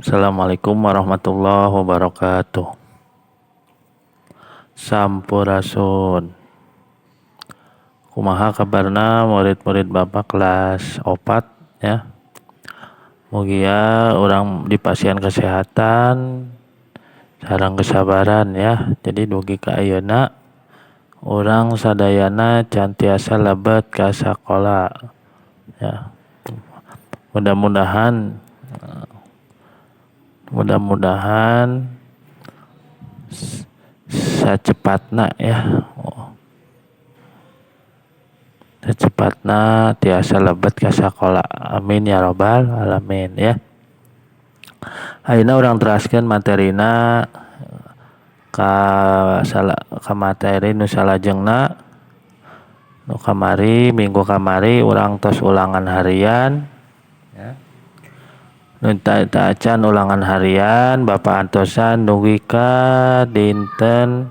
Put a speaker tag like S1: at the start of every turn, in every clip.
S1: Assalamualaikum warahmatullahi wabarakatuh. Sampurasun. Kumaha kabarna murid-murid Bapak kelas 4 ya. Mugia urang dipasihan kesehatan sareng kesabaran ya. Jadi dugi ka ayeuna urang sadayana can tiasa lebet ka sakola ya. Mudah-mudahan sacepatna ya, sacepatna tiasa lebet ka sakola, amin ya robbal alamin ya. Ayeuna urang teraskeun materina ka materi nu salajengna. Nu kamari, minggu kamari urang tos ulangan harian ya. Nu acan ulangan harian Bapak antosan dugi ka dinten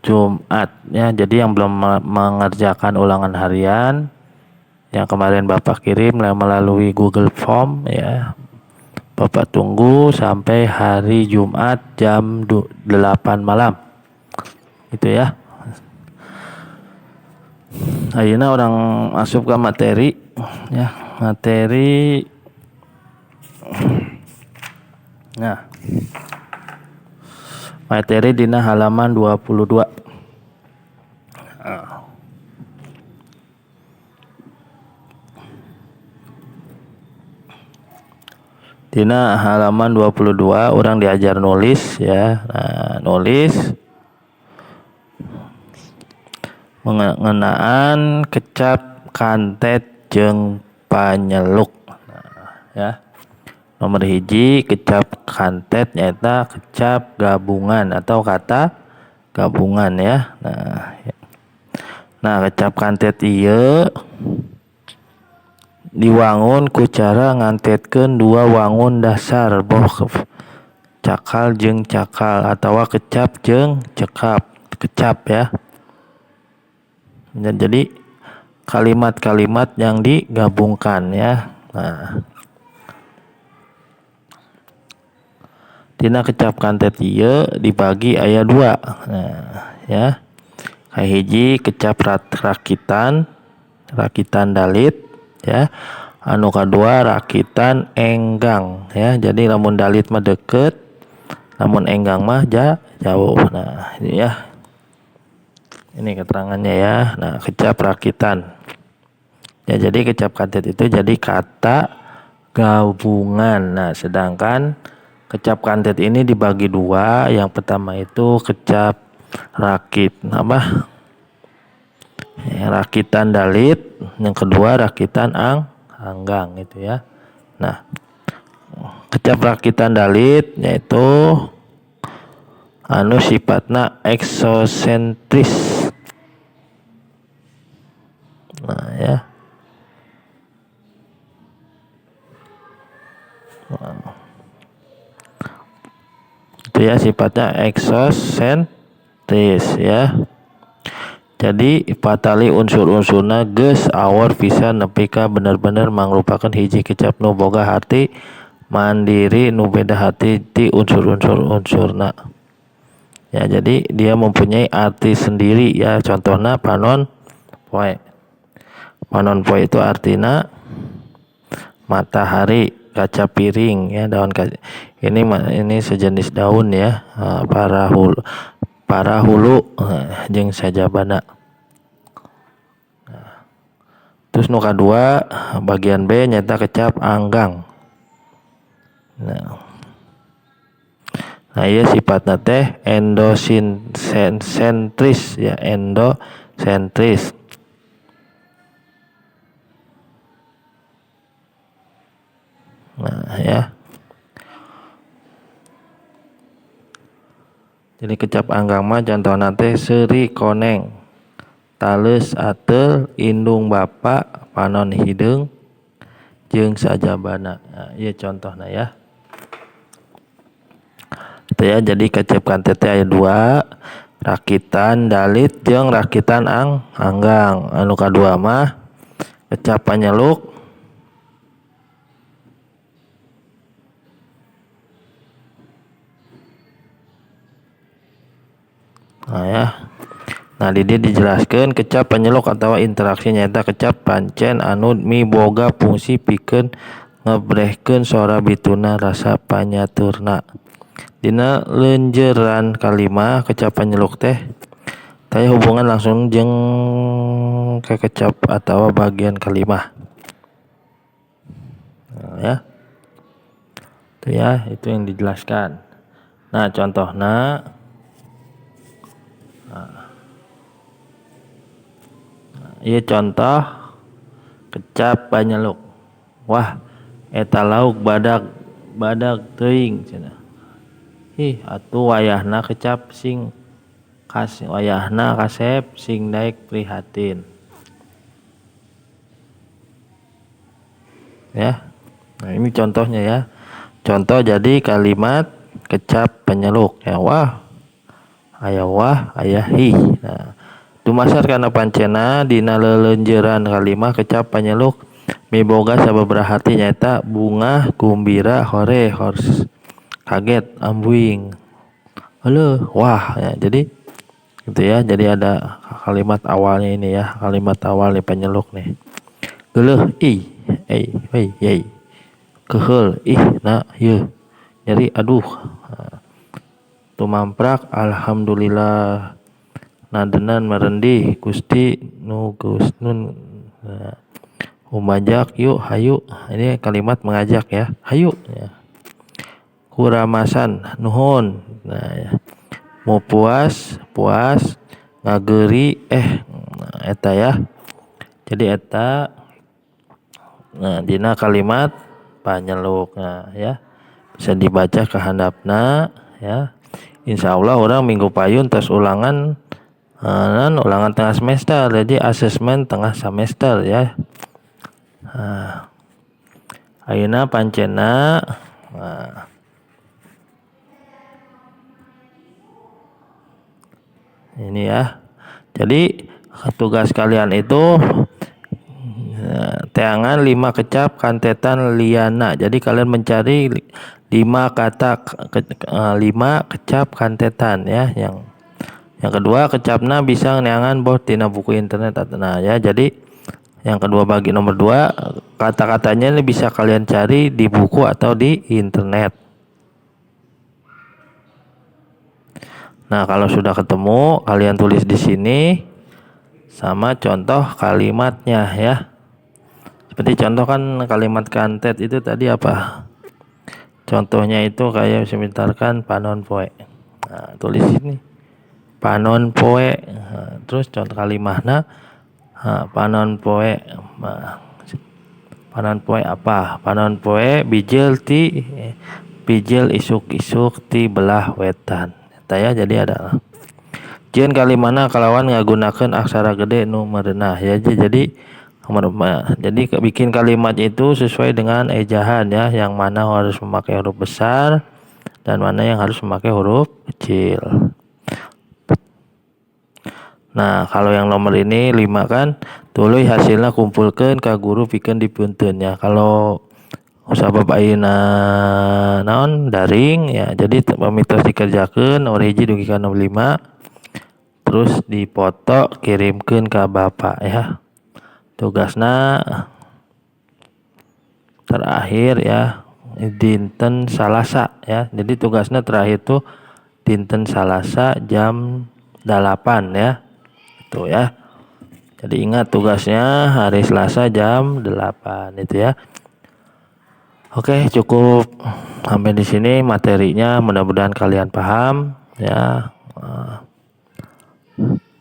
S1: Jumat ya. Jadi yang belum mengerjakan ulangan harian yang kemarin Bapak kirim melalui Google Form ya, Bapak tunggu sampai hari Jumat jam 8 malam itu ya. Ayeuna urang asup ke materi ya, materi. Nah, materi dina halaman 22. Dina halaman 22 orang diajar nulis ya. Nah, nulis mengenaan kecap kantet jeung panyeluk. Nah, ya. Nomor hiji kecap kantet nyaeta kecap gabungan atau kata gabungan ya. Nah, ya. Nah, kecap kantet ieu diwangun ku cara ngantetkeun dua wangun dasar boh cakal jeung cakal atawa kecap jeung cekap, kecap ya. Jadi kalimat-kalimat yang digabungkan ya. Nah, dina kecap kantet ieu dibagi aya dua. Nah, ya. Kahiji kecap rakitan, rakitan dalit ya. Anu kadua rakitan enggang ya. Jadi lamun dalit mah deket, lamun enggang mah jauh. Nah, ini ya. Ini keterangannya ya. Nah, kecap rakitan. Ya, jadi kecap kantet itu jadi kata gabungan. Nah, sedangkan kecap kantet ini dibagi dua. Yang pertama itu kecap rakit apa? Ya, rakitan dalit, yang kedua rakitan anggang gitu ya. Nah, kecap rakitan dalit yaitu anu sifatna eksosentris. Nah, ya. Nah, itu ya sifatnya eksosentris ya. Jadi patali unsur-unsurna geus awor pisan nepi ka bener-bener mangrupakeun hiji kecap nu boga harti mandiri nu beda harti ti unsur-unsur unsurna. Ya, jadi dia mempunyai arti sendiri ya. Contohna panon poe. Panon poe itu artina matahari, kaca piring ya, daun kaca. Ini sejenis daun ya, para hulu jeung sajabana. Nah, terus nu kadua bagian B nyata kecap anggang. Nah, ieu sifatna teh endosentris ya, endosentris. Nah, ya. Jadi kecap anggang mah contohna teh seuri koneng, taleus ateul, indung bapa, panon hideung, jeung sajabana. Nah, ieu contohna ya. Itu ya, jadi kecap kantet teh aya dua, rakitan dalit jeung rakitan anggang. Anu kadua mah kecap panyeluk. Nah ya. Nah di dieu dijelaskeun kecap penyeluk atau interaksi nyaeta kecap pancen anu miboga fungsi pikeun ngebrehkeun sora bituna rasa panyaturna. Dina leunjeuran kalimah kecap penyeluk teh taya hubungan langsung jeung kekecap atau bagian kalimah. Nah, ya. Itu ya, itu yang dijelaskan. Nah, contohna, nah, ieu contoh kecap panyeluk. Wah, eta lauk badag badag teuing cenah. Ih, atuh wayahna kecap sing kas wayahna kasep sing daek prihatin. Ya. Nah, ini contohnya ya. Contoh jadi kalimat kecap penyeluk ya, wah aya wah aya hi. Nah, dumasar kana pancena dina leleunjeuran kalimah kecap penyeluk miboga sababaraha arti nyaeta bungah, gumbira, hore, hors, kaget, ambuing, euleuh, wah ya. Jadi gitu ya. Jadi ada kalimat awalnya ini ya, kalimat awal nih penyeluk nih. Geuleuh ih, ei, hei, yei. Keheul ih na yeuh. Nyeri aduh. Tumamprak alhamdulillah. Nadenan merendih Gusti nu Gusnun. Nah, umajak yuk hayu. Ini kalimat mengajak ya. Hayu ya. Kuramasan nuhun. Nah ya. Mau puas puas ngageuri nah, eta ya. Jadi eta nah dina kalimat panyeluk. Nah ya, bisa dibaca ke handapna ya. Insya Allah orang minggu payun tos ulangan ulangan tengah semester, jadi asesmen tengah semester ya. Nah, ayeuna pancena nah, ini ya. Jadi tugas kalian itu teangan 5 kecap kantetan liana. Jadi kalian mencari 5 kata 5 kecap kantetan ya. Yang kedua kecapna bisa neangan boh tina buku internet. Nah ya, jadi yang kedua bagi nomor 2 kata-katanya ini bisa kalian cari di buku atau di internet. Nah, kalau sudah ketemu kalian tulis di sini sama contoh kalimatnya ya. Seperti contoh kan kalimat kantet itu tadi apa? Contohnya itu kayak sebentarkan panon poe. Nah, tulis ini panon poe. Nah, terus contoh kalimatnya panon poe. Nah, panon poe apa? Panon poe bijil ti bijil isuk-isuk ti belah wetan. Eta ya, jadi ada jieun kalimana kalawan ngagunakeun aksara gede nu merenah ya. Jadi bikin kalimat itu sesuai dengan ejahan ya, yang mana harus memakai huruf besar dan mana yang harus memakai huruf kecil. Nah, kalau yang nomor ini 5 kan, tuluy hasilnya kumpulkeun ka guru pikeun dipunteun ya. Kalau sabab ayeuna naon daring ya, jadi pami tos dikerjakeun nomor 1 dugi ka nomor 5 terus dipoto kirimkeun ka bapak ya. Tugasna terakhir ya dinten Salasa ya. Jadi tugasnya terakhir tuh dinten Salasa jam 8 ya. Itu ya. Jadi ingat tugasnya hari Selasa jam 8 itu ya. Oke, cukup sampai di sini materinya. Mudah-mudahan kalian paham ya.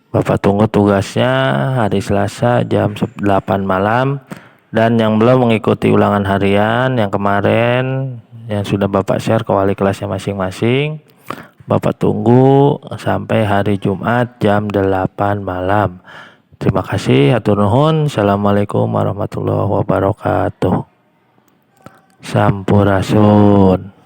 S1: Bapak tunggu tugasnya hari Selasa jam 8 malam. Dan yang belum mengikuti ulangan harian yang kemarin yang sudah Bapak share ke wali kelasnya masing-masing, Bapak tunggu sampai hari Jumat jam 8 malam. Terima kasih, hatur nuhun. Assalamualaikum warahmatullahi wabarakatuh. Sampurasun.